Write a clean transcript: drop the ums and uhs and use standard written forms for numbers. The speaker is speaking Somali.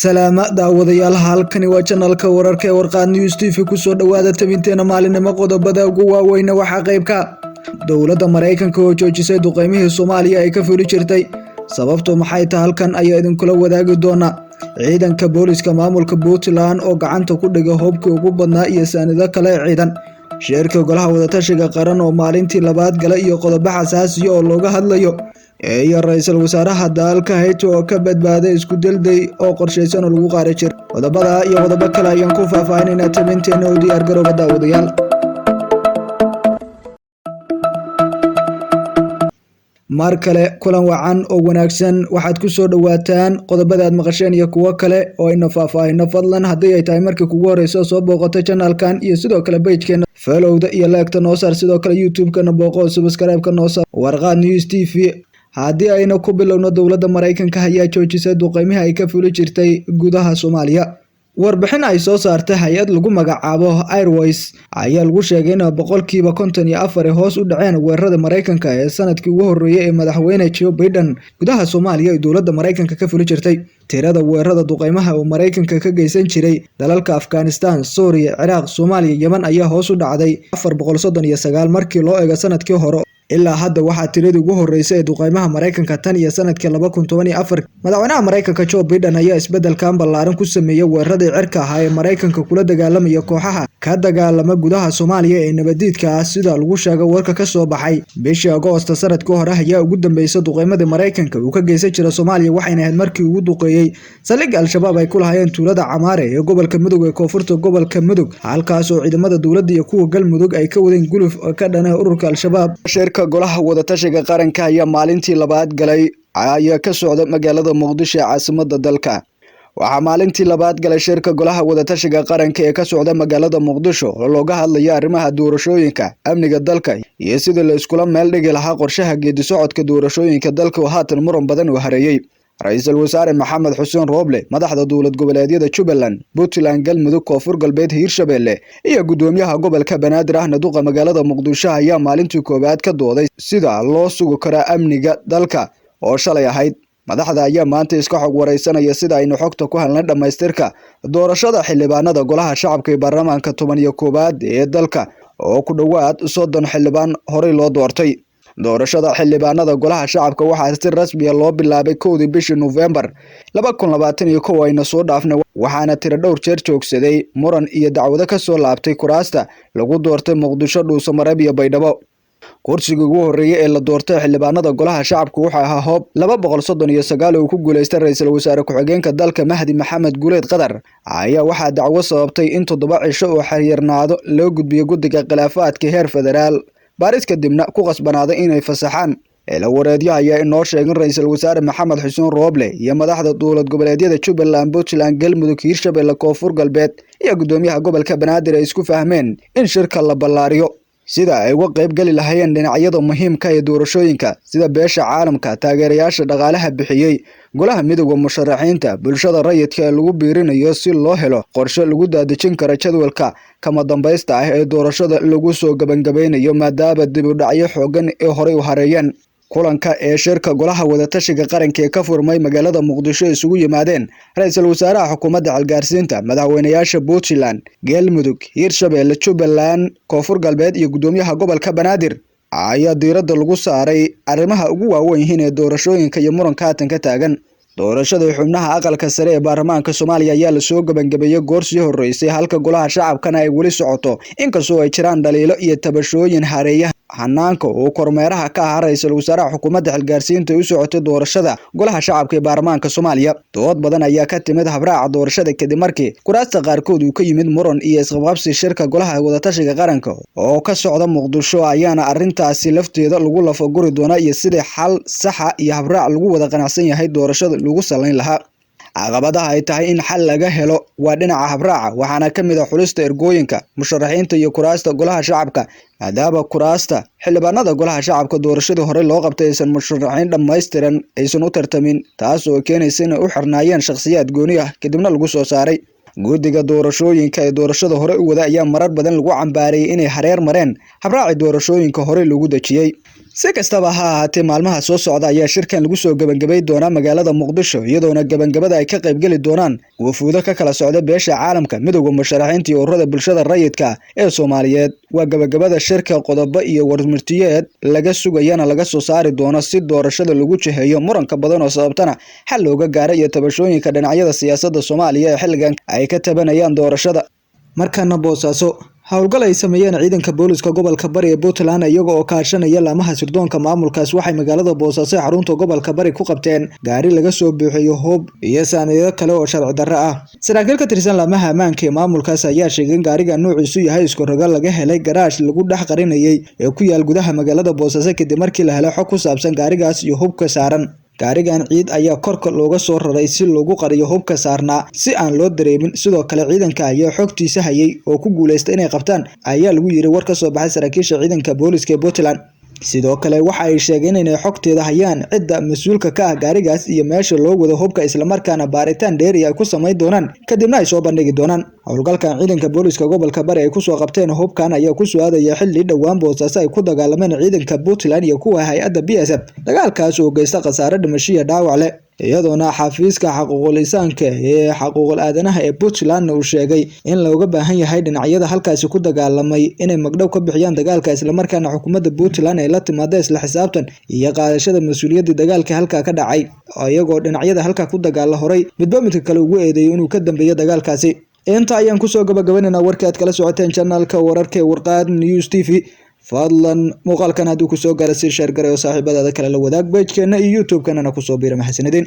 Salaama daawadayaal, halkani waa janalka wararka ee Warqaad News TV. Kusoo dhawaada tabinteena maalinimo. Qodobada ugu waaweyna waxaa qaybka dowladda Maraykanka oo joojisay duqeymihii Soomaaliya ay ka fuli jirtay. Sababtu maxay tahay? Halkan ayaa idinkula wadaagi doona. Ciidanka booliska maamulka Puntland oo gacanta ku dhiga hubkii ugu badnaa iyo saanado kale ciidan. Shirka golaha wadatashiga qaran oo maalintii labaad gala iyo qodobo xasaasiya oo looga hadlayo, iyo ra-iisul wasaaraha dalka Haiti oo ka badbaaday isku dalday oo qorshaysan oo lagu qaari jiray. Qodobada iyo qodobo kale ayaan ku faahfaahinaynaa tabinteena u diyaar garooba, daawadayaal. Mar kale kulan wacan oo wanaagsan. Waxaad ku soo dhawaataan qodobada aad maqasheen iyo kuwo kale oo aynu faahfaahino. Fadlan, haddii ay tahay markii kugu horeyso soo booqato janalkan iyo sidoo kale page-keena, follow-da iyo like-ta noo saar. Sidoo kale YouTube-kana booqo, subscribe-ka noo saar, Warqaad News TV. Haddii ayna ku bilowno, dowladda Maraykanka ayaa joojisay duqeymihii ay ka fuli jirtay gudaha Soomaaliya. Warbixin ay soo saartay hay-ad lagu magacaabo Airways ayaa lagu sheegay in 54% ay hoos u dhaceen weerarada Maraykanka ee sanadkii ugu horreeyay ee madaxweyne Joe Biden gudaha Soomaaliya ay dowladda Maraykanka ka fuli jirtay. Tirada weerarada duqeymaha oo Maraykanka ka geysan jiray dalalka Afghanistan, Suuriya, Ciraaq, Soomaaliya, Yemen ayaa hoos u dhacday 439 markii loo eego sanadkii hore. Ilaa hadda waxaa tiradii ugu horeysay ee duqeymaha Maraykanka tan iyo sanadkii 2014. Madaxweynaha Maraykanka Joe Biden ayaa isbedelkan ballaaran ku sameeyey weeraradii cirka ahaa ee Maraykanka kula dagaalamaya kooxaha ka dagaalama gudaha Soomaaliya ee nabadiidka ah, sida lagu sheegay warka ka soo baxay. Bishii Agoosta sanadkii hore ayaa ugu dambeysay duqeymadii Maraykanka uu ka geysan jiray Soomaaliya, waxayna ahayd markii ugu duqeeyey saldhigga Al-Shabaab ay ku lahaayeen tuulada Camaare ee gobolka Mudug ee koonfurta gobolka Mudug, halkaas oo ciidamada dowladda iyo kuwa Galmudug ay ka wadeen guluf ka dhana ururka Al-Shabaab. Shirka golaha wadatashiga qaranka ayaa maalintii labaad galay ayaa ka socda magaalada Muqdisho ee caasimada dalka. Waxaa maalintii labaad galay shirka golaha wadatashiga qaranka ee ka socda magaalada Muqdisho oo looga hadlayo arrimaha doorashooyinka, amniga dalka iyo sidii la iskula meel dhigi lahaa qorshaha geedi socodka doorashooyinka dalka oo haatan muran badan uu hareeyey. Ra-iisul wasaare Maxamed Xuseen Rooble, madaxda dowlad goboleedyada Jubbaland, Puntland, Galmudug, Koonfur Galbeed, Hiirshabelle iyo gudoomiyaha gobolka Banaadir ahna duqa magaalada Muqdisho ayaa maalintii koowaad ka dooday sida loo sugi karo amniga dalka oo shalay ahayd. Madaxda ayaa maanta iska xog wareysanaya, sida aynu xogta ku helnay, dhammaystirka doorashada xildhibaanada golaha shacabka ee baarlamaanka 11aad ee dalka oo ku dhowaad 30 xildhibaan horey loo doortay. Doorashada xildhibaanada golaha shacabka waxaa si rasmi ah loo bilaabay 1dii bishii Nofembar 2021 ayna soo dhaafnay, waxaana tiro dhowr jeer joogsaday muran iyo dacwado ka soo laabtay kuraasta lagu doortay Muqdisho, Dhuusamareeb iyo Baydhabo. Kursiga ugu horreeyay ee la doortay xildhibaanada golaha shacabka wuxuu ahaa Hoob 239 oo ku guuleystay ra-iisul wasaare ku-xigeenka dalka Mahdi Maxamed Guuleed Qadar, ayaa waxaa dacwo sababtay in 7 cisho oo xiriirnaado loo gudbiyo guddiga khilaafaadka heer federaal, baaris kadibna ku qasbanaaday inay fasaxaan. Eelawareedyo ayaa inoo sheegin ra-iisul wasaare Maxamed Xuseen Rooble iyo madaxda dowlad goboleedyada Jubbaland, Puntland, Galmudug, Hiirshabelle, Koonfur Galbeed iyo gudoomiyaha gobolka Banaadir ay isku fahmeen in shirka la ballaariyo sida ay uga qayb geli lahaayeen dhinacyada muhiimka ee doorashooyinka, sida beesha caalamka, taageerayaasha dhaqaalaha bixiyey, golaha midowda musharaxiinta, bulshada rayidka ee lagu biirinayo, si loo helo qorshe lagu daadejin karo jadwalka kama dambaysta ah ee doorashada lagu soo gabangabeynayo, maadaama dib u dhacyo xoogan ee horey u hareeyeen. Kulanka ee shirka golaha wadatashiga qaranka ee ka furmay magaalada Muqdisho isugu yimaadeen ra-iisul wasaaraha xukuumadda xilgaarsiinta, madaxweynayaasha Puntland, Galmudug, Hiirshabelle, Jubbaland, Koonfur Galbeed iyo gudoomiyaha gobolka Banaadir ayaa diiradda lagu saaray arrimaha ugu waaweyn yihiin ee doorashooyinka iyo muranka haatan ka taagan. Doorashada xubnaha aqalka sare ee baarlamaanka Soomaaliya ayaa lasoo gabagabeeyey goor sii horeysay, halka golaha shacabkana ay weli socoto, inkastoo ay jiraan dhaliilo iyo tabashooyin hareeya hanaanka uu kormeeraha ka ahaa ra-iisul wasaaraha xukuumadda xilgaarsiinta u socotay doorashada golaha shacabka ee baarlamaanka Soomaaliya. Dood badan ayaa ka timid habraaca doorashada kadib markii kuraasta qaarkood uu ka yimid muran iyo isqabqabsi. Shirka golaha wadatashiga qaranka oo ka socda Muqdisho ayaana arrintaasi lafteeda lagu lafaguri doonaa iyo sidii xal saxa iyo habraac lagu wada qanacsan yahay doorashada lagu salayn lahaa. Caqabadaha ay tahay in xal laga helo waa dhinaca habraaca, waxaana ka mid ah xulista ergooyinka, musharaxiinta iyo kuraasta golaha shacabka, maadaama kuraasta xildhibaanada golaha shacabka doorashadii hore loo qabtay aysan musharaxiin dhammaystiran aysan u tartamin, taas oo keenaysa inay u xirnaayeen shakhsiyaad gooni ah kadibna lagu soo saaray. Guddiga doorashooyinka ee doorashada hore u wada ayaa marar badan lagu cambaareeyay inay hareer mareen habraaci doorashooyinka hore lagu dejiyey. Si kastaba ha ahaatee, maalmaha soo socda ayaa shirkan lagu soo gabagabay doonaa magaalada Muqdisho, iyadoona gabagabada ay ka qaybgeli doonaan wafuudo ka kala socda beesha caalamka, midowda musharaxiinta iyo ururada bulshada rayidka ee Soomaaliyeed. Waa gabagabada shirka qodobo iyo warmurtiyeed laga sugayana laga soo saari doono si doorashada lagu jiheeyo muranka badan oo sababtana xal looga gaaro iyo tabashooyinka dhinacyada siyaasadda Soomaaliya ee xilligan ay ka tabanayaan doorashada. Markana Boosaaso, howlgal ay sameeyeen ciidanka booliska gobolka Bari ee Puntland iyaga oo kaashanaya laamaha sirdoonka maamulkaas waxay magaalada Boosaaso ee xarunta gobolka Bari ku qabteen gaari laga soo buuxiyo hub iyo saanado kale oo sharci darro ah. Saraakiil ka tirsan laamaha ammaanka ee maamulkaas ayaa sheegay in gaariga nuuciisu yahay isku rogo laga helay garaash lagu dhex qarinayay ee ku yaal gudaha magaalada Boosaaso kadib markii la helay xog ku saabsan gaarigaas iyo hubka saaran. Gaarigan ciid ayaa korka looga soo raray si loogu qariyo hubka saarnaa si aan loo dareemin. Sidoo kale ciidanka ayaa xogtiisa hayay oo ku guuleystay inay qabtaan, ayaa lagu yiri war ka soo baxay saraakiisha ciidanka booliska ee Puntland. Sidoo kale waxa ay sheegeen inay xogteeda hayaan cidda mas'uulka ka ah gaarigaas iyo meesha loo wado hubka, islamarkaana baaritaan dheeri ay ku samayn doonaan kadibna ay soo bandhigi doonaan. Howlgalkan ciidanka booliska gobolka Bari ay kusoo qabteen hubkan ayaa ku soo aadaya xilli dhowaan Boosaaso ay ku dagaalameen ciidanka Puntland iyo kuwa hay'adda BSF, dagaalkaas oo geysta khasaare dhimasho iyo dhaawac leh, iyadoona xafiiska xuquuqul insaanka ee xuquuqul aadanaha ee Puntland uu sheegay in looga baahan yahay dhinacyada halkaasi ku dagaalamay inay magdhow ka bixiyaan dagaalka, islamarkaana xukuumadda Puntland ay la timaado isla xisaabtan iyo qaadashada mas'uuliyadda dagaalka halkaa ka dhacay, iyagoo dhinacyada halkaa ku dagaala horay midba midka kale ugu eedeeyay inuu ka dambeeyo dagaalkaasi. Inta ayaan kusoo gabagabaynaynaa warkii aad kala socoteen channelka wararka ee Warqaad News TV. Fadlan muuqaalkan hadduu kusoo gaaro sii share garay oo saaxiibadaada kale la wadaag, page-keena iyo YouTube-kanana kusoo biira. Mahadsanidin.